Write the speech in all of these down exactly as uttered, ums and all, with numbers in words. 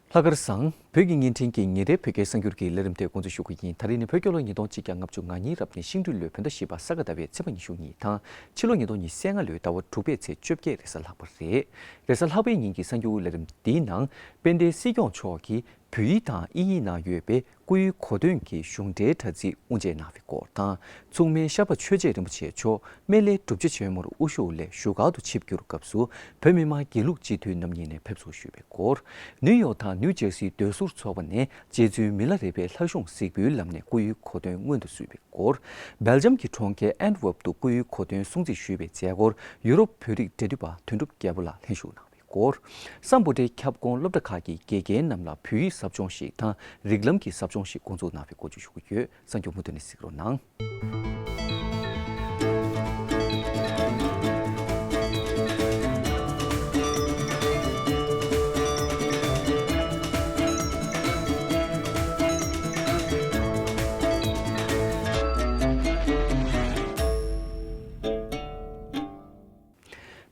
ལྷག་དཀར་བཟང་། བོད་ཀྱི་བརྙན་འཕྲིན་གྱི་ཉིན་རེའི་བོད་སྐད་གསར་འགྱུར་གྱི་ལས་རིམ་དེ་འགོ་འཛུགས་ཞུ་གི་ཡིན། ད་རིང་ནི་བོད་རྒྱལ་ལོ་ཉིས་སྟོང་གཅིག་བརྒྱ་ལྔ་བཅུ་ང་གཉིས་རབ་གནས་ཤིང་སྦྲུལ་ལོའི་བོད་ཟླ་བཞི་པ་ས་ག་ཟླ་བའི་ཚེས་པ་ཉི་ཤུ་གཉིས་དང་། ཕྱི་ལོ་ཉིས་སྟོང་ཉི་ཤུ་རྩ་ལྔ་ལོའི་ཟླ་བ་དྲུག་པའི་ཚེས་བཅོ་བརྒྱད་རེས་གཟའ་ལྷག་པ་རེད། རེས་གཟའ་ལྷག་པའི་ཉིན་གྱི་གསར་འགྱུར་ལས་རིམ་འདིའི་ནང་། དཔལ་ལྡན་སྲིད་སྐྱོང་མཆོག་གིས་བོད་ཡིག་དང་དབྱིན་ཡིག་ནང་ཡོད་པའི། སྐུའི་གོ་སྟོན་གྱི་གཞུང་འབྲེལ་དྲ་ཚིགས་དབུ་འབྱེད་གནང་བའི་སྐོར་དང་། མཚུངས་མེད་ཤར་པ་ཆོས་རྗེ་རིན་པོ་ཆེ་མཆོག་སྨན་བླའི་སྒྲུབ་བྱེད་ཆེན་མོར་དབུ་བཞུགས་ལས་བཞུགས་སྒར་དུ་ཆིབས་བསྒྱུར་སྐབས་སུ། བོད་མི་མང་དགེ་ལུགས་སྤྱི་འཐུས་རྣམ་གཉིས་ནས་ཕེབས་བསུ་ཞུས་པའི་སྐོར། ནིའུ་ཡོག་དང་ནིའུ་ཇར་སིའི་མདོ་ཟུར་ཚོགས་པ་ནས་རྗེ་བཙུན་མི་ལ་རས་པའི་ལྷ་གཞུང་གཟིགས་འབུལ་ལམ་ནས་སྐུའི་གོ་སྟོན་སྔོན་དུ་བསུས་པའི་སྐོར། སྦེལ་ཇམ་གྱི་གྲོང་ཁྱེར་ཨན་ཝེབ་ཏུ་སྐུའི་གོ་སྟོན་སྲུང་བརྩི་ཞུས་པའི་མཛད་སྒོར། ཡུ་རོབ་བོད་རིགས་འབྲེལ་མཐུད་པ་དོན་གྲུབ་རྒྱལ་པོ་ལགས་ལྷན་ཞུགས་གནང་བའི་སྐོར། སམ་བྷོ་ཊའི་ཁྱབ་ཁོངས་སློབ་གྲྭ་ཁག་གི་དགེ་རྒན་རྣམས་ལ་བོད་ཡིག་ཟབ་སྦྱོང་ཞིག་དང་རིགས་ལམ་གྱི་ཟབ་སྦྱོང་ཞིག་འགོ་འཛུགས་གནང་བའི་སྐོར་བཅས་ཞུ་གི་ཡོད། གསར་འགྱུར་མུ་མཐུད་ནས་གཟིགས་རོགས་གནང་།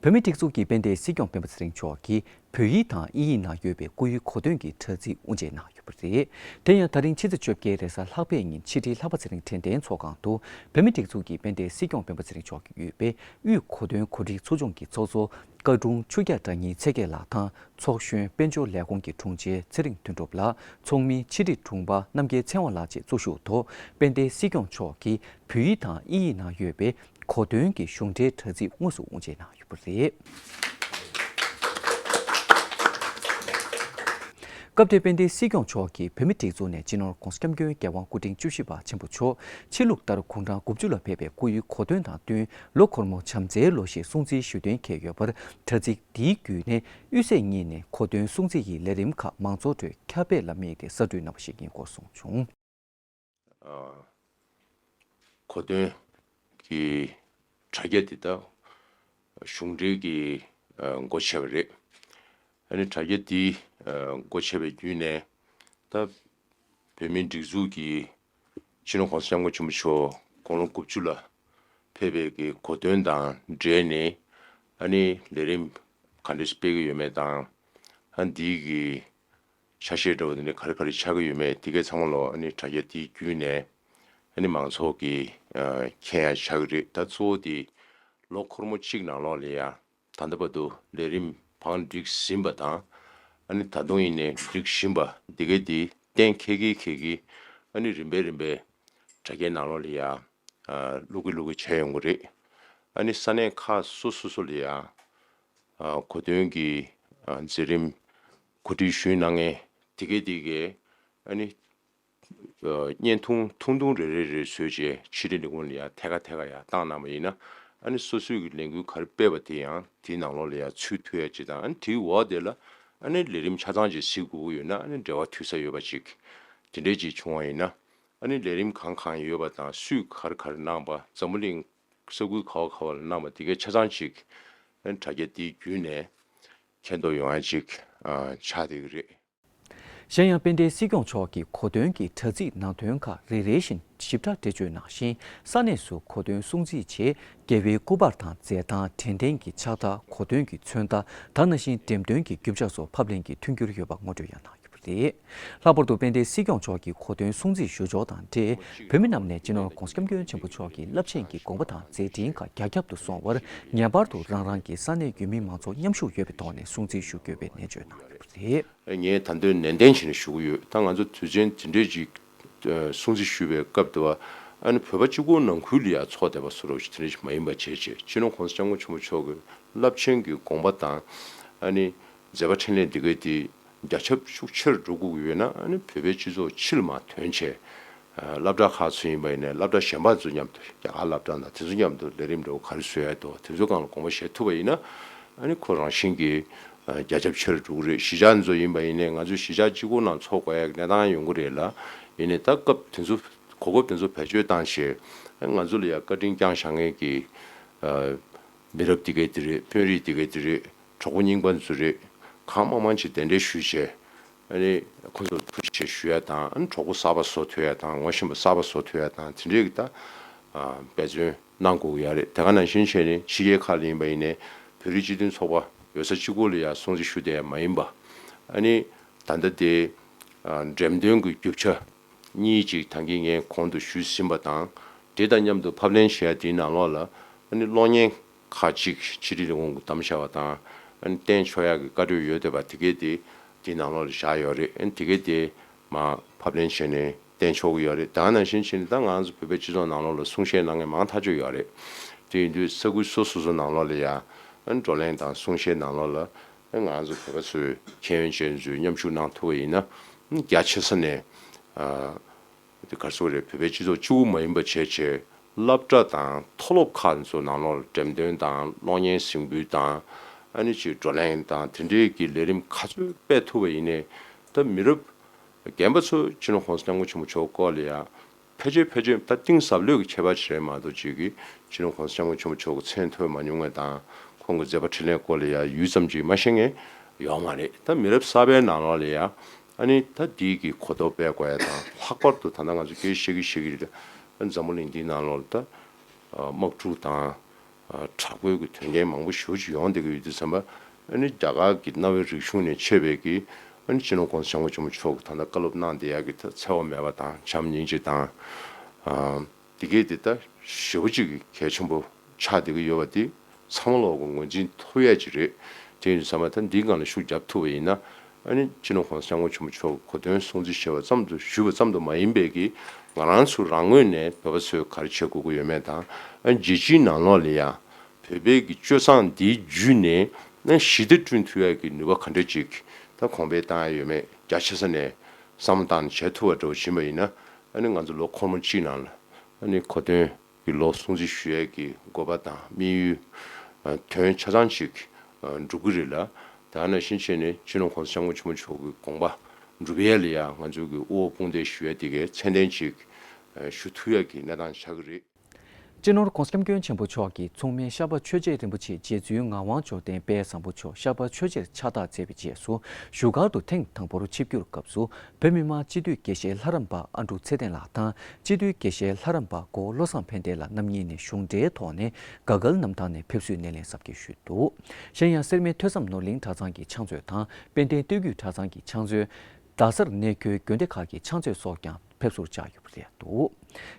བོད་མིའི་སྒྲིག་འཛུགས་ཀྱི་དཔལ་ལྡན་སྲིད་སྐྱོང་སྤེན་པ་ཚེ་རིང་མཆོག་གིས་བོད་ཡིག་དང་དབྱིན་ཡིག་ནང་ཡོད་པའི་སྐུའི་གོ་སྟོན་གྱི་དྲ་ཚིགས་དབུ་འབྱེད་གནང་ཡོད་པ་རེད། དེ་ཡང་ད་རིང་ཕྱི་ཚེས་བཅོ་བརྒྱད་རེས་གཟའ་ལྷག་པའི་ཉིན་ཕྱི་དྲིལ་ལྷག་པ་ཚེ་རིང་དྲན་རྟེན་ཚོགས་ཁང་དུ་བོད་མིའི་སྒྲིག་འཛུགས་ཀྱི་དཔལ་ལྡན་སྲིད་སྐྱོང་སྤེན་པ་ཚེ་རིང་མཆོག་གིས་དབུས་པའི་དབུས་གོ་སྟོན་གོ་སྒྲིག་ཚོགས་ཆུང་གི་ཚོགས་གཙོ་བཀའ་དྲུང་ཆོས་རྒྱལ་བདག་ཉིད་ཚེ་རྒྱས་ལགས་དང་ཚོགས་གཞོན་དཔལ་འབྱོར་ལས་ཁུངས་ཀྱི་དྲུང་ཆེ་ཚེ་རིང་དོན་གྲུབ་ལགས། ཚོགས་མི་ཕྱི་དྲིལ་དྲུང་པ་རྣམ་རྒྱལ་ཚེ་དབང་ལགས་བཅས་གཙོ་བཞུགས་ཐོག་དཔལ་ལྡན་སྲིད་སྐྱོང་མཆོག་གིས་བོད་ཡིག་དང་དབྱིན་ཡིག་ནང་ཡོད་པའི་གོ་སྟོན་གྱི་གཞུང་འབྲེལ་དྲ་ཚིགས་དངོས་སུ་དབུ་འབྱེད་གནང་ཡོད་པ་རེད། སྐབས་དེར་དཔལ་ལྡན་སྲིད་སྐྱོང་མཆོག་གིས་བོད་མིའི་སྒྲིག་འཛུགས་ནས་སྤྱི་ནོར་༧གོང་ས་༧སྐྱབས་མགོན་རྒྱལ་དབང་སྐུ་ཕྲེང་བཅུ་བཞི་པ་ཆེན་པོ་མཆོག་ཕྱི་ལུགས་ལྟར་དགུང་གྲངས་དགུ་བཅུ་ལ་ཕེབས་པའི་སྐུའི་གོ་སྟོན་དང་བསྟུན། ལོ་འཁོར་མོ་བྱམས་བརྩེའི་ལོ་ཞེས་སྲུང་བརྩི་ཞུ་འདུན་འཁེལ་ཡོད་པར། དྲ་ཚིགས་འདིའི་བརྒྱུད་ནས་དབུས་སའི་གཉིས་ནས་གོ་སྟོན་སྲུང་བརྩི་ཡི་ལས་རིམ་ཁག་མང་ཚོགས་ཁྲོད་ཁྱབ་སྤེལ་ལ་དམིགས་ཏེ་གསར་སྐྲུན་གནང་བ་ཞིག་ཡིན་སྐོར་གསུངས་བྱུང་། གོ་སྟོན་གྱི་དྲ་རྒྱ་འདི་དག་གཞུང་འབྲེལ་གྱི་སྒོ་ཕྱེ་བ་རེད། ཨ་ནི་དྲ་རྒྱ་འདི་སྒོ་ཕྱེ་བའི་བརྒྱུད་ནས་ད་བོད་མིའི་སྒྲིག་འཛུགས་ཀྱི་སྤྱི་ནོར་༧གོང་ས་༧སྐྱབས་མགོན་ཆེན་པོ་མཆོག་དགུང་ལོ་དགུ་བཅུ་ལ་ཕེབས་པའི་གི་གོ་སྟོན་དང་འབྲེལ་ནས་ཨ་ནི་ལས་རིམ་ག་འདྲ་ཞིག་སྤེལ་གྱི་ཡོད་མེད་དང་། ཨ་འདིའི་གི་ཆ་ཤས་འདྲ་བོ་དེ་འདྲ་ག་རེ་ག་རེ་ཆགས་ཀྱི་ཡོད་མེད་དེ་གའི་ཚང་མ་ལོ་ཨ་ནི་དྲ་རྒྱ་དེའི་བརྒྱུད་ནས་ཨ་ནི་མང་ཚོགས་ཀྱིས་མཁྱེན་ཡ་ཆགས་ཀྱི་རེད། ད་གཙོ་བོ་དེ་ལོ་འཁོར་མོ་གཅིག་ནང་ལོགས་ལ་ཡ་ད་ལྟ་བར་དུ་ལས་རིམ་བང་སྒྲིག་ཟིན་པ་དང་ཨ་ནི་ད་དུང་ཡིན་ནའི་སྒྲིག་བཞིན་པ་དེ་གའི་དེ་གཏན་འཁེལ་གྱི་འཁེལ་གྱི་ཨ་ནི་རིམ་པས་རིམ་པས་དྲ་རྒྱའི་ནང་ལོགས་ལ་ཡ་བླུག་གི་བླུག་གི་བྱས་ཡོང་གི་རེད། ཨ་ནི་ས་གནས་ཁག་སོ་སོ་སོ་ལ་ཡ་གོ་སྟོན་གྱི་མཛད་རིམ་གོ་སྒྲིག་ཞུས་གནང་མཁན་དེ་གའི་དེ་གའི་ཨ་ནི་བརྙན་ཐུང་ཐུང་ཐུང་རེ་རེ་རེ་བཟོས་བྱས་ཕྱི་དྲིལ་ལས་ཁུངས་ལ་ཡ་ཐད་ཀ་ཐད་ཀ་ཡ་བཏང་གནང་བ་ཡིན་ན་ཨ་ནི་སོ་སོས་ཀྱི་ལས་འགུལ་ག་རེ་སྤེལ་བ་དེ་ཡང་དེའི་ནང་ལོགས་ལ་ཡ་ཚུད་ཐུབ་ཡ་ཅིག་དང་། ཨ་ནི་དེའི་འོག་དེ་ལ་ཨ་ནི་ལས་རིམ་ཆ་ཚང་ཅིག་གཟིགས་དགོས་ཀྱི་ཡོད་ན་ཨ་ནི་འབྲེལ་བ་མཐུད་ས་ཡོད་པ་ཅིག་དེ་འདྲས་ཅིག་བྱུང་བ་ཡིན་ན་ཨ་ནི་ལས་རིམ་གང་གང་ཡོད་པ་དང་སུས་ག་རེ་ག་རེ་གནང་བ་འཛམ་བུ་གླིང་ས་ཁུལ་ག་བ་ག་བ་ལ་གནང་བ་དེ་གའི་ཆ་ཚང་ཅིག་ཨ་ནི་དྲ་རྒྱ་དེའི་བརྒྱུད་ནས་མཁྱེན་རྟོགས་ཡོང་ཡ་ཅིག་ཨ་ཆགས་བསྡད་ཀྱི་རེད། གཞན་ཡང་དཔལ་ལྡན་སྲིད་སྐྱོང་མཆོག་གིས་གོ་སྟོན་གྱི་དྲ་ཚིགས་ནང་དོན་ཁག་རེ་རེ་བཞིན་ཞིབ་ཕྲ་འགྲེལ་བརྗོད་གནང་ཞིང་། ས་གནས་སུ་གོ་སྟོན་སྲུང་བརྩིའི་ཆེད་རྒྱལ་བའི་སྐུ་པར་དང་མཛད་ཐང་། དྲན་རྟེན་གྱི་ཕྱག་རྟགས། གོ་སྟོན་གྱི་མཚོན་རྟགས། ད་ནང་བཞིན་འགྲེམས་སྟོན་གྱི་རྒྱུ་ཆ་སོགས་ཕབ་ལེན་གྱི་མཐུན་འགྱུར་ཡོད་པ་ངོ་སྤྲོད་ཡང་གནང་ཡོད་པ་རེད། ལྷག་པར་དུ་དཔལ་ལྡན་སྲིད་སྐྱོང་མཆོག་གི་གོ་སྟོན་སྲུང་བརྩི་ཞུ་ཕྱོགས་དང་འབྲེལ། བོད་མི་རྣམས་ནས་སྤྱི་ནོར་༧གོང་ས་༧སྐྱབས་མགོན་ཆེན་པོ་མཆོག་གི་རླབས་ཆེན་གྱི་དགོངས་པ་དང་མཛད་འཕྲིན་ཁག་རྒྱ་ཁྱབ་ཏུ་སོང་བར་ངེས་པར་དུ་རང་རང་གི་ས་གནས་ཡུལ་མི་མང་ཚོགས་མཉམ་ཞུགས་ཡོད་པའི་ཐོག་ནས་སྲུང་བརྩི་ཞུ་དགོས་པའི་ནན་བརྗོད་གནང་ཡོད་པ་རེད། ངས་ད་དུང་ནན་ཏན་བྱས་ནས་ཞུ་གི་ཡོད། ད་ང་ཚོ་དུས་ཆེན་དེ་འདྲས་ཅིག་ཨ་སྲུང་བརྩི་ཞུ་བའི་སྐབས་དུ་བ་ཨ་ནི་བོད་པ་གཅིག་པོ་ནང་ཁུལ་ལ་ཡ་ཚོགས་བསྡད་པ་བཟོ་འདྲ་ཞིག་དེ་འདྲས་ཞིག་མ་ཡིན་པ་བྱས་བྱས་སྤྱི་ནོར་༧གོང་ས་༧སྐྱབས་མགོན་ཆེན་པོ་མཆོག་གི་རླབས་ཆེན་གྱི་དགོངས་པ་དང་ཨ་ནི་མཛད་པ་འཕྲིན་ལས་འདི་གའི་དེ་རྒྱ་ཁྱབ་ཤུགས་ཆེར་འགྲོ་དགོས་ཀྱི་ཡོད་ན་ཨ་ནི་བོད་པའི་སྤྱི་ཚོགས་ཕྱི་ལ་མར་ཐོན་བྱས། ཨ་སློབ་གྲྭ་ཁག་ཚོ་ཡིན་པ་ཡིན་ནའི་སློབ་གྲྭ་གཞན་པ་ཚོ་མཉམ་དུ་རྒྱ་གར་སློབ་གྲྭ་དང་དེ་ཚོ་མཉམ་དུ་ལས་རིམ་འདྲ་བོ་ག་རེ་བཟོ་ཡ་འདུག་དེ་ཚོའི་སྒང་ལ་དགོངས་པ་བཞེས་ཐུབ་པ་ཡིན་ན་ཨ་ནི་ཁོ་རང་བཞིན་གྱིས་ཨ་རྒྱ་ཁྱབ་ཆེ་རུ་འགྲོ་གི་རེད། གཞིས་ཆགས་ཚོ་ཡིན་པ་ཡིན་ནའི་ང་ཚོ་གཞིས་ཆགས་གཅིག་པོ་ནང་ཚོགས་དགོས་ཡ་གི་གནས་སྟངས་ཡོང་གི་རེད་ལ། ཡིན་ནའི་ད་སྐབས་དེ་ཚོ་གོ་སྐབས་དེ་ཚོ་བེད་སྤྱོད་བཏང་བྱས་ཨ་ང་ཚོ་ལ་ཡ་བཀའ་དྲིན་བསྐྱངས་བཞག་མཁན་གྱི་ཨ་མི་རབས་འདི་གའི་འདི་རེད། དཔོན་རིགས་འདི་གའི་འདི་རེད། གྲོགས་པོ་རྙིང་པ་ཚོ་རེད། གང་མང་མང་ཅིག་གདན་འདྲེན་ཞུས་བྱས། ཨ་ནི་ཁོ་ཚོར་ཐུགས་རྗེ་ཆེ་ཞུ་ཡ་དང་། ཨ་ནི་གྲོགས་པོ་གསར་པ་བཟོ་ཐུབ་ཡ་དང་། ངོ་ཤེས་པ་གསར་པ་བཟོ་ཐུབ་ཡ་དང་། དེ་འདྲས་ཀྱི་ད་ཨ་འབད་བརྩོན་གནང་དགོས་ཀྱི་ཡ་རེད། དེ་ག་ནང་བཞིན་བྱས་ནས་ཕྱི་རྒྱལ་ཁག་ལ་ཡིན་པ་ཡིན་ནའི་བོད་རིགས་སྤྱི་མཐུན་ཚོགས་པ་ཡོད་ས་གཅིག་པོ་ལ་ཡ་སྲུང་བརྩི་ཞུ་བསྡད་ཡ་མ་ཡིན་པ། ཨ་ནི་ ད་ལྟ་དེ་འགྲེམས་སྟོན་གྱི་རྒྱུ་ཆ་གཉིས་ཅིག་ད་གིན་ངས་གོང་དུ་ཞུས་ཟིན་པ་དང་། དེ་དང་མཉམ་དུ་ཕབ་ལེན་བྱས་དེའི་ནང་ལོགས་ལ་ཨ་ནི་གློག་བརྙན་ཁག་ཅིག་ཕྱི་དྲིལ་ལས་ཁུངས་ཀྱིས་བདམས་བཞག་པ་དང་། ཨ་ནི་བསྟན་ཆོག་ཡག་གི་བཀའ་འཁྲོལ་ཡོད་བསྡད་པ་དེ་གས་དེ་དེའི་ནང་ལོགས་ལ་བཞག་ཡོད་རེད། ཨ་ནི་དེ་གས་དེ་མར་ཕབ་ལེན་བྱས་ནས་བསྟན་ཆོག་གི་ཡོད་རེད། ད་ག་ནང་བཞིན་བྱས་ནས་ད་ང་ཚོ་བོད་པའི་སྤྱི་ཚོགས་ནང་ལོགས་ལ་གསུང་བཤད་གནང་མཁན་མང་ཐག་ཆོད་ཡོད་རེད། དེ་ཡིན་དུས་ས་ཁུལ་སོ་སོ་སོ་ནང་ལོགས་ལ་ཡ་ཨ་ནི་བགྲོ་གླེང་དང་གསུང་བཤད་ནང་ལོགས་ལ་ཨ་ནི་ང་ཚོ་བོད་པ་ཚོའི་མཁྱེན་ཡོན་ཅན་ཚོས་མཉམ་ཞུགས་གནང་ཐུབ་པ་ཡིན་ན། ཨ་ནི་རྒྱ་ཆེ་ས་ནས་ཨ་དེ་ག་རེ་ཟེར་དགོས་རེད། བོད་པའི་སྤྱི་ཚོགས་གཅིག་པུ་མ་ཡིན་པ་བྱས་བྱས་སློབ་གྲྭ་དང་མཐོ་སློབ་ཁག་ཚོ་ནང་ལོགས་ལ་འགྲེམས་སྟོན་དང་གློག་བརྙན་གཟིགས་འབུལ་དང་ཨ་ནི་ཅིག་བགྲོ་གླེང་དང་དེ་འདྲའི་གི་ལས་རིམ་ག་ཚོད་སྤེལ་ཐུབ་པ་ཡིན་ནའི། ད་མི་རབས་རྒན་པ་ཚོ་སྤྱི་ནོར་༸གོང་ས་༸སྐྱབས་མགོན་ཆེན་པོ་མཆོག་སྐོར་ལ་ཡ་ཕལ་ཆེར་ཕལ་ཆེར་ད་གཏིང་ཟབ་ལོས་ཀྱི་ཁྱད་པར་ཅིག་རེད་མ་གཏོགས་ཅིག་གི་སྤྱི་ནོར་༸གོང་ས་༸སྐྱབས་མགོན་ཆེན་པོ་མཆོག་གི་མཚན་ཐོས་མ་མྱོང་མཁན་དང་ཁོང་གི་མཛད་པ་འཕྲིན་ལས་སྐོར་ལ་ཡ་ཡུད་ཙམ་ཅིག་མ་ཤེས་མཁན་ཡོད་མ་རེད། ད་མི་རབས་གསར་པའི་ནང་ལོགས་ལ་ཡ་ཨ་ནི་ད་འདི་གི་གོ་རྟོགས་སྤེལ་དགོས་ཡ་དང་། ལྷག་པར་དུ་ད་ལྟ་ང་ཚོ་སྐད་ཆ་བཤད་ཀྱི་བཤད་ཀྱི་རེད། ད་འཛམ་བུ་གླིང་འདིའི་ནང་ལོགས་ལ་ད་དམག་འཁྲུག་དང་དྲག་པོའི་གི་དོན་རྐྱེན་མང་པོ་ཞེ་པོ་ཅིག་ཡོང་བསྡད་ཀྱི་ཡོད་དུས་ཙམ་པ། ཨ་ནི་རྒྱ་གར་གྱི་གནའ་བོའི་རིག་གཞུང་ནས་མཆེད་པའི་གི་ཨ་ནི་སྤྱི་ནོར་༸གོང་ས་༸སྐྱབས་མགོན་ཆེན་པོ་མཆོག་གིས་ད་ལྟ་བཀའ་སློབ་གནང་བསྡད་ཡག་གི་ད་འཚེ་བ་མེད་པ་དང་བྱམས་སྙིང་རྗེ་དང་། ཨ་དེ་གས་དེ་ད་ཞེ་པོ་ཅིག་གི་གལ་ཆེན་པོ་ཆགས་བསྡད་ཀྱི་ཡོད་པ་དེ་ཚང་མ་ལོག་གི་ངོས་འཛིན་ཐུབ་ཡག་ཅིག་རེད། དེ་ཡིན་དུས་ཙམ་པ་ད་འདིའི་སྒང་ལ་ཤུགས་རྒྱབ་ཐུབ་པ་ཡིན་ན། ཨ་ནི་སྤྱི་ནོར་༸གོང་ས་༸སྐྱབས་མགོན་ཆེན་པོ་མཆོག་གི་གོ་སྟོན་སྲུང་བརྩི་ཞུས་པ་ཙམ་དུ་ཞུས་པ་ཙམ་དུ་མ་ཡིན་པའི་གི་ང་རང་ཚོ་རང་ངོས་ནས་བོད་པ་ཚོས་ག་རེ་བྱེད་དགོས་ཀྱི་ཡོད་མེད་དང་། ཨ་ནི་རྒྱལ་སྤྱིའི་ནང་ལོགས་ལ་ཡ་བོད་པའི་གི་སྤྱོད་བཟང་འདིའི་བརྒྱུད་ནས་ཨ་ནི་ཞི་བདེ་བསྐྲུན་ཐུབ་ཡག་གི་ནུས་པ་ག་འདྲ་ཅིག་ད་གོང་འཕེལ་བཏང་ཡག་ཡོད་མེད་རྒྱ་ཆེ་ས་ནས་བསམ་བློ་བཏང་ནས་བྱེད་ཐུབ་པ་འདྲ་བོ་ཕྱིན་པ་ཡིན་ན། ཨ་ནི་ང་ཚོ་ལོ་འཁོར་མོ་གཅིག་ནང་ལ་ཨ་ནི་གོ་སྟོན་གྱི་ལོ་སྲུང་བརྩི་ཞུ་ཡས་ཀྱི་དགོས་པ་དང་དམིགས་ཡུལ་ཨ་དོན་ཆ་ཚང་ཅིག་ཨ་འགྲུབ་ཀྱི་རེད་ལ། དེ་ནང་བཞིན་བྱས་ནས་སྤྱི་ནོར་༸གོང་ས་༸སྐྱབས་མགོན་ཆེན་པོ་མཆོག་གི་དགོངས་པ་འགྲུབ་ཡས་ལ་ཡང་ང་ཚོ་གི་དབུ་འོག་དཔུང་འདེགས་ཞུ་ཡས་དེ་གའི་ཚད་ལྡན་ཅིག་ཨ་ཞུ་ཐུབ་ཡས་ཀྱི་གནས་སྟངས་ཆགས་ཀྱི་རེད། སྤྱི་ནོར་༸གོང་ས་༸སྐྱབས་མགོན་ཆེན་པོ་མཆོག་གིས་མཚུངས་མེད་ཤར་པ་ཆོས་རྗེ་རིན་པོ་ཆེ་རྗེ་བཙུན་ངག་དབང་འབྱོར་ལྡན་དཔལ་བཟང་པོ་མཆོག་ཤར་པ་ཆོས་རྗེར་ཕྱག་རྟགས་མཛད་པའི་རྗེས་སུ་བཞུགས་སྒར་དུ་ཐེངས་དང་པོར་ཆིབས་བསྒྱུར་སྐབས་སུ། བོད་མི་མང་སྤྱི་འཐུས་དགེ་བཤེས་ལྷ་རམས་པ་ཨ་འབྲུག་ཚེ་བརྟན་ལགས་དང་། སྤྱི་འཐུས་དགེ་བཤེས་ལྷ་རམས་པ་གོ་བློ་བཟང་ཕན་བདེ་ལགས་རྣམ་གཉིས་ནས་གཞུང་འབྲེལ་ཐོག་ནས་དགའ་དགའ་གནམ་ཐང་ནས་ཕེབས་བསུའི་སྣེ་ལེན་གཟབ་རྒྱས་ཞུས་འདུག། གཞན་ཡང་སེར་སྨད་ཐོས་བསམ་ནོར་གླིང་གྲྭ་ཚང་གི་ཕྱག་མཛོད་དང་དཔལ་ལྡན་སྟོད་རྒྱུད་གྲྭ་ཚང་གི་ཕྱག་མཛོད། རྡ་སར་གནས་འཁོད་དགོན་སྡེ་ཁག་གི་ཕྱག་མཛོད་སོགས་ཀྱང་ཕེབས་བསུར་བཅར་ཡོད་པ་རེད་འདུག།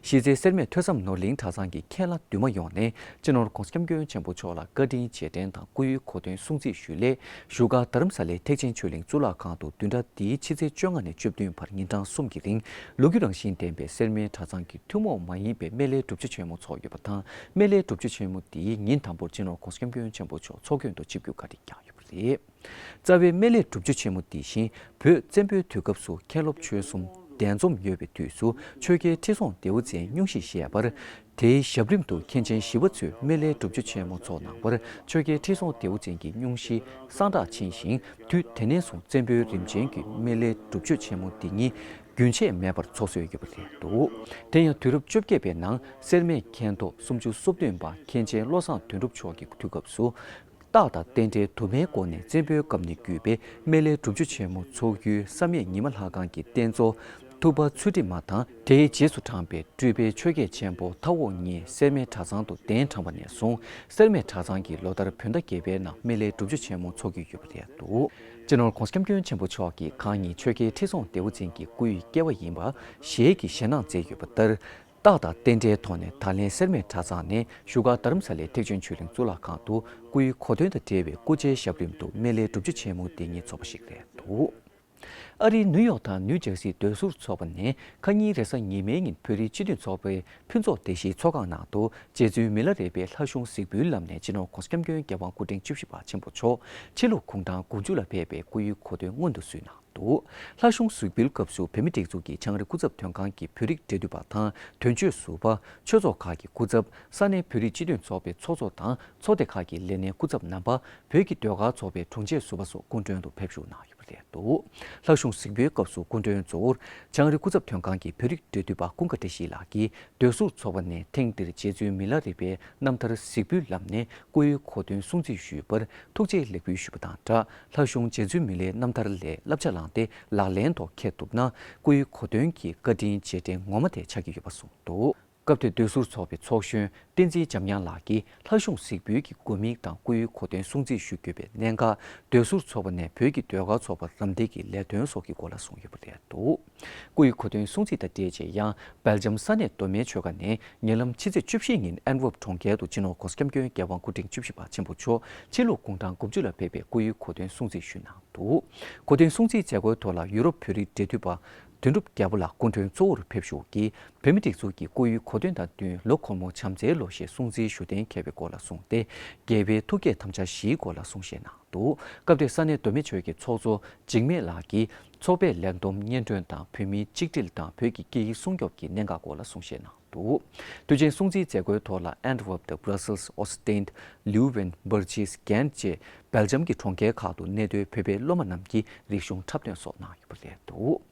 གཞི་རྩའི་སེར་སྨད་ཐོས་བསམ་ནོར་གླིང་གྲྭ་ཚང་གི་མཁན་བླ་འདུས་མ་ཡོངས་ནས་སྤྱི་ནོར་༸གོང་ས་༸སྐྱབས་མགོན་ཆེན་པོ་མཆོག་ལ་བཀའ་དྲིན་རྗེས་དྲན་དང་སྐུའི་གོ་སྟོན་སྲུང་བརྩི་ཞུས་སླད། བཞུགས་སྒར་རྡ་རམ་ས་ལའི་ཐེག་ཆེན་ཆོས་གླིང་གཙུག་ལག་ཁང་དུ་བདུན་ཕྲག་འདིའི་ཕྱི་ཚེས་བཅོ་ལྔ་ནས་བཅུ་བདུན་བར་ཉིན་གྲངས་གསུམ་གྱི་རིང་ལོ་རྒྱུས་རང་བཞིན་ལྡན་པའི་སེར་སྨད་གྲྭ་ཚང་གི་ཐུན་མོང་མ་ཡིན་པའི་སྨན་བླའི་སྒྲུབ་མཆོད་ཆེན་མོ་ཚོགས་ཡོད་པ་དང་། སྨན་བླའི་སྒྲུབ་མཆོད་ཆེན་མོ་འདིའི་ཉིན་དང་པོར་སྤྱི་ནོར་༸གོང་ས་༸སྐྱབས་མགོན་ཆེན་པོ་མཆོག་ཚོགས་མགོན་དུ་ཆིབས་བསྒྱུར་བཀའ་དྲིན་བསྐྱངས་ཡོད་པ་རེད། རྩ་བའི་སྨན་བླའི་སྒྲུབ་མཆོད་ཆེན་མོ་འདི་བཞིན་བོད་བཙན་པོའི་དུས་སྐབས་སུ་མཁན་སློབ་ཆོས་གསུམ་གདན་འཛོམས་ཡོད་པའི་དུས་སུ་ཆོས་རྒྱལ་ཁྲི་སྲོང་ལྡེའུ་བཙན་སྙུང་གཞི་བཞེས་པར། དེའི་ཞབས་རིམ་དུ་མཁན་ཆེན་ཞི་བ་འཚོས་སྨན་བླའི་སྒྲུབ་མཆོད་ཆེན་མོ་ཚོགས་གནང་བར། ཆོས་རྒྱལ་ཁྲི་སྲོང་ལྡེའུ་བཙན་གྱི་སྙུང་གཞི་སངས་དྲག་ཕྱིན་ཞིང་། དུས་དེ་ནས་བཟུང་བཙན་པོའི་རིམ་བྱོན་གྱི་སྨན་བླའི་སྒྲུབ་མཆོད་ཆེན་མོ་འདི་ཉིད་རྒྱུན་ཆད་མེད་པར་འཚོགས་སྲོལ་ཡོད་པ་རེད་འདུག། དེ་ཡང་དུས་རབས་བཅོ་བརྒྱད་པའི་ནང་སེར་སྨད་མཁན་ཐོག་སུམ་ཅུ་སོ་བདུན་པ་མཁན་ཆེན་བློ་བཟང་དོན་གྲུབ་མཆོག་གི་དུས་སྐབས་སུ། རྟགས་དང་རྟེན་འབྲེལ་དུ་མའི་སྒོ་ནས་བཙན་པོའི་སྐབས་ནས་བརྒྱུད་པའི་སྨན་བླའི་སྒྲུབ་མཆོད་ཆེན་མོ་འཚོགས་རྒྱུའི་བསམ་ཡས་ཉི་མ་ལྷ་ཁང་གི་རྟེན་གཙོ་ཐུབ་པ་ཚུལ་ཁྲིམས་མ་དང་། དེའི་རྗེས་སུ་འབྲངས་པའི་སྤྲུལ་པའི་ཆོས་རྒྱལ་ཆེན་པོ་མཐའ་འོག་གཉིས་སེར་སྨད་གྲྭ་ཚང་དུ་གདན་དྲངས་པ་ནས་བཟུང་། སེར་སྨད་གྲྭ་ཚང་གིས་ལོ་ལྟར་བོད་ཟླ་བརྒྱད་པའི་ནང་སྨན་བླའི་སྒྲུབ་མཆོད་ཆེན་མོ་འཚོགས་ཀྱི་ཡོད་པ་རེད་འདུག། སྤྱི་ནོར་༸གོང་ས་༸སྐྱབས་མགོན་ཆེན་པོ་མཆོག་གིས་གང་ཉིད་ཆོས་རྒྱལ་ཁྲི་སྲོང་ལྡེའུ་བཙན་གྱི་སྐུའི་སྐྱེ་བ་ཡིན་པ་ཞལ་གྱིས་ཞེད་སྣང་མཛད་ཡོད་པ་ལྟར། རྟགས་དང་རྟེན་འབྲེལ་ཐོག་ནས་ད་ལན་སེར་སྨད་གྲྭ་ཚང་ནས་བཞུགས་སྒར་རྡ་རམ་ས་ལའི་ཐེག་ཆེན་ཆོས་གླིང་གཙུག་ལག་ཁང་དུ་སྐུའི་གོ་སྟོན་དང་འབྲེལ་བའི་སྐུ་ཕྱྭའི་ཞབས་རིམ་དུ་སྨན་བླའི་སྒྲུབ་མཆོད་ཆེན་མོ་འདི་ཉིད་ཚོགས་པ་ཞིག་རེད་འདུག། ཨ་རིའི་ནིའུ་ཡོག་དང་ནིའུ་ཇར་སིའི་སྡོད་ཟུར་ཚོགས་པ་ནས་ཁ་ཉིན་རེས་གཟའ་ཉི་མའི་ཉིན་བོད་རིགས་སྤྱི་མཐུན་ཚོགས་པའི་ཕུན་ཚོགས་སྡེ་བཞིའི་ཚོགས་ཁང་ནང་དུ་རྗེ་བཙུན་མི་ལ་རས་པའི་ལྷ་གཞུང་གཟིགས་འབུལ་ལམ་ནས་སྤྱི་ནོར་༸གོང་ས་༸སྐྱབས་མགོན་རྒྱལ་དབང་སྐུ་ཕྲེང་བཅུ་བཞི་པ་ཆེན་པོ་མཆོག་ཕྱི་ལུགས་གུང་ཐང་དགུ་བཅུ་ལ་ཕེབས་པའི་སྐུའི་གོ་སྟོན་སྔོན་དུ་བསུས་གནང་འདུག། ལྷ་གཞུང་གཟིགས་འབུལ་སྐབས་སུ་བོད་མིའི་སྒྲིག་འཛུགས་ཀྱི་བྱང་རི་སྐུ་ཚབ་དོན་ཁང་གི་བོད་རིགས་འབྲེལ་མཐུད་པ་དང་དོན་གཅོད་ཟུར་པ། ཆོས་ཚོགས་ཁག་གི་སྐུ་ཚབ། ས་གནས་བོད་རིགས་སྤྱི་མཐུན་ཚོགས་པའི་ཚོགས་གཙོ་དང་ཚོགས་སྡེ་ཁག་གི་ལས་སྣེ་སྐུ་ཚབ་རྣམ་པ། བོད་ཀྱི་ཟློས་གར་ཚོགས་པའི་དྲུང་ཆེ་ཟུར་པ་སོགས་སྐུ་མགྲོན་དུ་ཕེབས་བཞུགས་གནང་ཡོད་པ་རེད་འདུག། ལྷ་གཞུང་གཟིགས་འབུལ་སྐབས་སུ་སྐུ་མགྲོན་གཙོ་བོར་བྱང་རི་སྐུ་ཚབ་དོན་ཁང་གི་བོད་རིགས་འབྲེལ་མཐུད་པ་ཀུན་དགའ་བཀྲ་ཤིས་ལགས་ཀྱིས་སྡོད་ཟུར་ཚོགས་པ་ནས་ཐེངས་འདིར་རྗེ་བཙུན་མི་ལ་རས་པའི་རྣམ་ཐར་གཟིགས་འབུལ་ལམ་ནས་སྐུའི་གོ་སྟོན་སྲུང་བརྩི་ཞུས་པར་ཐུགས་རྗེ་ལེགས་འབུལ་ཞུས་པ་དང་སྦྲགས། ལྷ་གཞུང་རྗེ་བཙུན་མི་ལའི་རྣམ་ཐར་ལས་བསླབ་བྱ་བླངས་ཏེ་ལག་ལེན་ཐོག་འཁྱེར་ཐུབ་ན། སྐུའི་གོ་སྟོན་གྱི་བཀའ་དྲིན་རྗེས་དྲན་ངོ་མ་དེ་ཆགས་ཀྱི་ཡོད་པ་གསུངས་འདུག། སྐབས་དེར་སྡོད་ཟུར་ཚོགས་པའི་ཚོགས་གཞོན་བསྟན་འཛིན་འཇམ་དབྱངས་ལགས་ཀྱིས་ལྷ་གཞུང་གཟིགས་འབུལ་གྱི་དགོས་དམིགས་དང་སྐུའི་གོ་སྟོན་སྲུང་བརྩི་ཞུ་དགོས་པའི་གནད་འགག་སྡོད་ཟུར་ཚོགས་པ་ནས་བོད་ཀྱི་ཟློས་གར་ཚོགས་པར་རམ་འདེགས་ཀྱི་ལས་དོན་སོགས་ཀྱི་སྐོར་ལ་གསུངས་ཡོད་པ་རེད་འདུག་སྐུའི་གོ་སྟོན་སྲུང་བརྩི་དང་འབྲེལ་བྱས་ཡང་སྦེལ་ཇམ་ས་གནས་མདོ་སྨད་ཆོལ་ཁ་ནས་ཉེ་ལམ་ཕྱི་ཚེས་བཅུ་བཞི་ཉིན་ཨན་ཝེབ་གྲོང་ཁྱེར་དུ་སྤྱི་ནོར་༸གོང་ས་༸སྐྱབས་མགོན་རྒྱལ་དབང་སྐུ་ཕྲེང་བཅུ་བཞི་པ་ཆེན་པོ་མཆོག་ཕྱི་ལུགས་དགུང་གྲངས་དགུ་བཅུ་ལ་ཕེབས་པའི་སྐུའི་གོ་སྟོན་སྲུང་བརྩི་ཞུས་གནང་འདུག་གོ་སྟོན་སྲུང་བརྩིའི་མཛད་སྒོའི་ཐོག་ལ་ཡུ་རོབ་བོད་རིགས་འབྲེལ་མཐུད་པ་དོན་གྲུབ་རྒྱལ་པོ་ལགས་སྐུ་མགྲོན་གཙོ་བོར་ཕེབས་བཞུགས་ཀྱིས་བོད་མིའི་སྒྲིག་འཛུགས་ཀྱི་སྐུའི་གོ་སྟོན་དང་བསྟུན་ལོ་འཁོར་མོ་བྱམས་བརྩེའི་ལོ་ཞེས་སྲུང་བརྩིའི་ཞུ་རྟེན་འཁེལ་བའི་སྐོར་ལ་གསུངས་ཏེ། རྒྱལ་བའི་ཐུགས་བསྐྱེད་དམ་བཅའ་བཞིའི་སྐོར་ལ་གསུང་བཤད་གནང་འདུག་སྐབས་དེར་ས་གནས་མདོ་སྨད་ཆོལ་གྱི་ཚོགས་གཙོ་འཇིགས་མེད་ལགས་ཀྱིས་ཚོགས་པའི་ལས་བསྡོམས་སྙན་སྒྲོན་དང་བོད་མིའི་གཅིག་སྒྲིལ་དང་བོད་ཀྱི་སྐད་ཡིག་སྲུང་སྐྱོབ་ཀྱི་གནད་འགག་སྐོར་ལ་གསུང་བཤད་གནང་འདུག་དུས་ཆེན་སྲུང་བརྩིའི་མཛད་སྒོའི་ཐོག་ལ་ཨན་ཝེབ་དང་བྷ་ར་སེལ། ཨོ་སི་ཏིན། ལིའུ་ཝེན། འབར་ཇིས། གྷན་བཅས་སྦེལ་ཇམ་གྱི་གྲོང་ཁྱེར་ཁག་ཏུ་གནས་སྡོད་བོད་པའི་སློབ་མ་རྣམས་ཀྱིས་རིག་གཞུང་འཁྲབ་སྟོན་སོགས་གནང་ཡོད་པ་རེད་འདུག་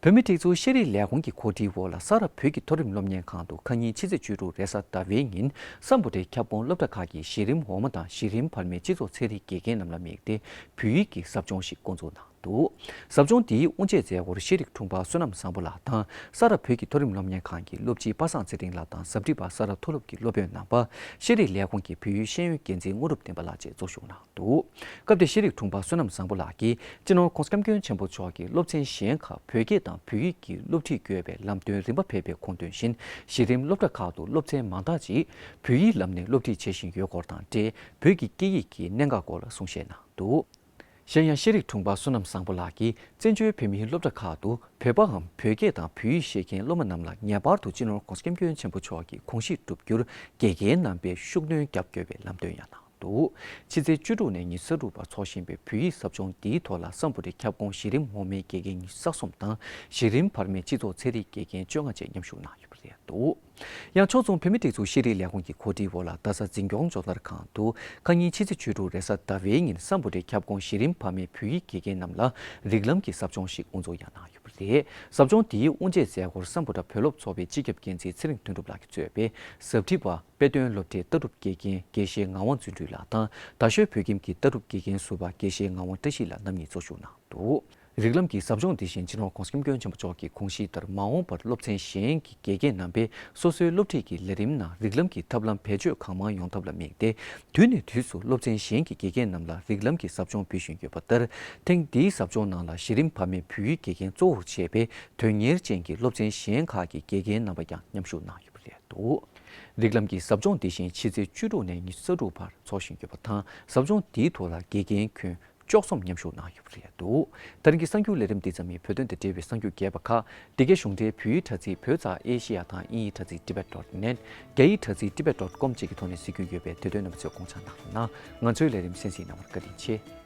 བོད་མིའི་སྒྲིག་འཛུགས་ཤེས་རིག་ལས་ཁུངས་ཀྱི་གོ་སྒྲིག་འོག་ལ་ས་རཱ་བོད་ཀྱི་མཐོ་རིམ་སློབ་གཉེར་ཁང་དུ་ཁ་ཉིན་ཕྱི་ཚེས་བཅུ་དྲུག་རེས་གཟའ་ཟླ་བའི་ཉིན་སམ་བྷོ་ཊའི་ཁྱབ་ཁོངས་སློབ་གྲྭ་ཁག་གི་གཞི་རིམ་འོག་མ་དང་གཞི་རིམ་བར་མའི་སྤྱི་ཚོགས་ཚན་རིག་དགེ་རྒན་རྣམས་ལ་དམིགས་ཏེ་བོད་ཡིག་གི་ཟབ་སྦྱོང་ཞིག་འགོ་འཛུགས་གནང་འདུག་ཟབ་སྦྱོང་འདིའི་དབུ་འབྱེད་མཛད་སྒོར་ཤེས་རིག་དྲུང་འཕར་བསོད་ནམས་བཟང་པོ་ལགས་དང་ས་རཱ་བོད་ཀྱི་མཐོ་རིམ་སློབ་གཉེར་ཁང་གི་སློབ་སྤྱི་པ་སངས་ཚེ་རིང་ལགས་དང་ཟབ་ཁྲིད་པ་ས་རཱ་མཐོ་སློབ་ཀྱི་སློབ་དཔོན་རྣམ་པ། ཤེས་རིག་ལས་ཁུངས་ཀྱི་བོད་ཡིག་ཤེས་ཡོན་འགན་འཛིན་དངོས་གྲུབ་བསྟན་པ་ལགས་བཅས་ཚོགས་ཞུགས་གནང་འདུག་སྐབས་དེར་ཤེས་རིག་དྲུང་འཕར་བསོད་ནམས་བཟང་པོ་ལགས་ཀྱིས་སྤྱི་ནོར་༸གོང་ས་༸སྐྱབས་མགོན་ཆེན་པོ་མཆོག་གིས་སློབ་ཚན་གཞན་ཁག་བོད་སྐད་དང་བོད་ཡིག་གི་སློབ་ཁྲིད་དགོས་པའི་ལམ་སྟོན་རིམ་པ་ཕེབས་པའི་ཁུངས་དོན་བཞིན་གཞི་རིམ་སློབ་གྲྭ་ཁག་ཏུ་སློབ་ཚན་མང་དག་ཅིག་བོད་ཡིག་ལམ་ནས་སློབ་ཁྲིད་བྱེད་བཞིན་ཡོད་སྐོར་དང་འབྲེལ་བོད་ཀྱི་སྐད་ཡིག་གི་གནད་འགག་སྐོར་ལ་གསུང་བཤད་གནང་འདུག་གཞན་ཡང་ཤེས་རིག་དྲུང་འཕར་བསོད་ནམས་བཟང་པོ་ལགས་ཀྱིས་བཙན་བྱོལ་བོད་མིའི་སློབ་གྲྭ་ཁག་ཏུ་བོད་པའམ་བོད་སྐད་དང་བོད་ཡིག་ཤེས་མཁན་སློབ་མ་རྣམས་ལ་ངེས་པར་དུ་སྤྱི་ནོར་༸གོང་ས་༸སྐྱབས་མགོན་ཆེན་པོ་མཆོག་གི་དགོངས་གཞི་བསྒྲུབ་རྒྱུར་དགེ་རྒན་རྣམ་པས་ཤུགས་སྣོན་རྒྱག་དགོས་པའི་ལམ་སྟོན་ཡང་གནང་འདུག་ཕྱི་ཚེས་བཅུ་དྲུག་ནས་ཉི་ཤུ་རྩ་དྲུག་བར་འཚོགས་བཞིན་པའི་བོད་ཡིག་ཟབ་སྦྱོང་འདིའི་ཐོག་ལ་སམ་བྷོ་ཊའི་ཁྱབ་ཁོངས་གཞི་རིམ་འོག་མའི་དགེ་རྒན་ཉི་ཤུ་རྩ་གསུམ་དང་གཞི་རིམ་བར་མའི་སྤྱི་ཚོགས་ཚན་རིག་དགེ་རྒན་བཅོ་ལྔ་བཅས་མཉམ་ཞུགས་གནང་ཡོད་པ་རེད་འདུག་ཡང་ཕྱོགས་མཚུངས་བོད་མིའི་སྒྲིག་འཛུགས་ཤེས་རིག་ལས་ཁུངས་ཀྱི་གོ་སྒྲིག་འོག་ལ་རྡ་ས་འཛིན་སྐྱོང་སྦྱོང་བརྡར་ཁང་དུ་ཁ་ཉིན་ཕྱི་ཚེས་བཅུ་དྲུག་རེས་གཟའ་ཟླ་བའི་ཉིན་སམ་བྷོ་ཊའི་ཁྱབ་ཁོངས་གཞི་རིམ་བར་མའི་བོད་ཡིག་དགེ་རྒན་རྣམས་ལ་རིགས་ལམ་གྱི་ཟབ་སྦྱོང་ཞིག་དབུ་འཛུགས་ཡང་གནང་ཡོད་པ་རེད། ཟབ་སྦྱོང་འདིའི་དབུ་འབྱེད་མཛད་སྒོར་སམ་བྷོ་ཊ་བོད་སློབ་ཚོགས་པའི་སྤྱི་ཁྱབ་འགན་འཛིན་ཚེ་རིང་དོན་གྲུབ་ལགས་ཀྱིས་གཙོས་པའི་ཟབ་ཁྲིད་པ་དཔེ་སྟོན་སློབ་གྲྭའི་ལྟ་གྲུབ་དགེ་རྒན་དགེ་བཤེས་ངག་དབང་བརྩོན་འགྲུས་ལགས་དང་རྡ་ཤོད་བོད་ཁྱིམ་གྱི་ལྟ་གྲུབ་དགེ་རྒན་ཟུར་པ་དགེ་བཤེས་ངག་དབང་བཀྲ་ཤིས་ལགས་རྣམ་གཉིས་གཙོ་བཞུགས་གནང་འདུག་རིགས་ལམ་གྱི་ཟབ་སྦྱོང་འདི་བཞིན་སྤྱི་ནོར་༸གོང་ས་༸སྐྱབས་མགོན་ཆེན་པོ་མཆོག་གི་དགོངས་གཞི་ལྟར་མ་འོངས་པར་སློབ་ཚན་གཞན་གྱི་དགེ་རྒན་རྣམ་པས་སོ་སོའི་སློབ་ཁྲིད་ཀྱི་ལས་རིམ་ནང་རིགས་ལམ་གྱི་ཐབས་ལམ་བེད་སྤྱོད་གང་མང་ཡོང་ཐབས་ལ་དམིགས་ཏེ། དུས་ནས་དུས་སུ་སློབ་ཚན་གཞན་གྱི་དགེ་རྒན་རྣམས་ལ་རིགས་ལམ་གྱི་ཟབ་སྦྱོང་འབུལ་བཞིན་ཡོད་པ་ལྟར། ཐེངས་འདིའི་ཟབ་སྦྱོང་ནང་ལ་གཞི་རིམ་བར་མའི་བོད་ཡིག་དགེ་རྒན་གཙོ་བོར་བྱས་པའི་དོན་གཉེར་ཅན་གྱི་སློབ་ཚན་གཞན་ཁག་གི་དགེ་རྒན་རྣམ་པ་ཀྱང་མཉམ་ཞུགས་གནང་ཡོད་པ་རེད་འདུག་རིགས་ལམ་གྱི་ཟབ་སྦྱོང་འདི་བཞིན་ཕྱི་ཚེས་བཅུ་དྲུག་ནས་ཉི་ཤུ་རྩ་དྲུག་བར་འཚོགས་བཞིན་ཡོད་པ་དང་། ཟབ་སྦྱོང་འདིའི་ཐོག་ལ་དགེ་རྒན་ཁྱོན་བཅུ་གསུམ་མཉམ་ཞུགས་གནང་ཡོད་པ་རེད་འདུག་ད་རིང་གི་གསར་འགྱུར་ལས་རིམ་འདི་ཙམ་ཡིན། བོད་དོན་དང་འབྲེལ་བའི་གསར་འགྱུར་རྒྱས་པ་ཁག་འདི་གའི་གཞུང་འབྲེལ་བོད་ཡིག་དྲ་ཚིགས་བོད་ཙ་ཨེ་ཤེ་ཡ་དང་དབྱིན་ཡིག་དྲ་ཚིགས་tibet dot net། རྒྱ་ཡིག་དྲ་ཚིགས་tibet dot com་བཅས་ཀྱི་ཐོག་ནས་གཟིགས་རྒྱུ་ཡོད་པས་དེ་དོན་རྣམ་པ་ཚོས་དགོངས་འཇགས་གནང་རོགས་གནང་། ང་ཚོའི་ལས་རིམ་གསན་གཟིགས་གནང་བར་བཀའ་དྲིན་ཆེ།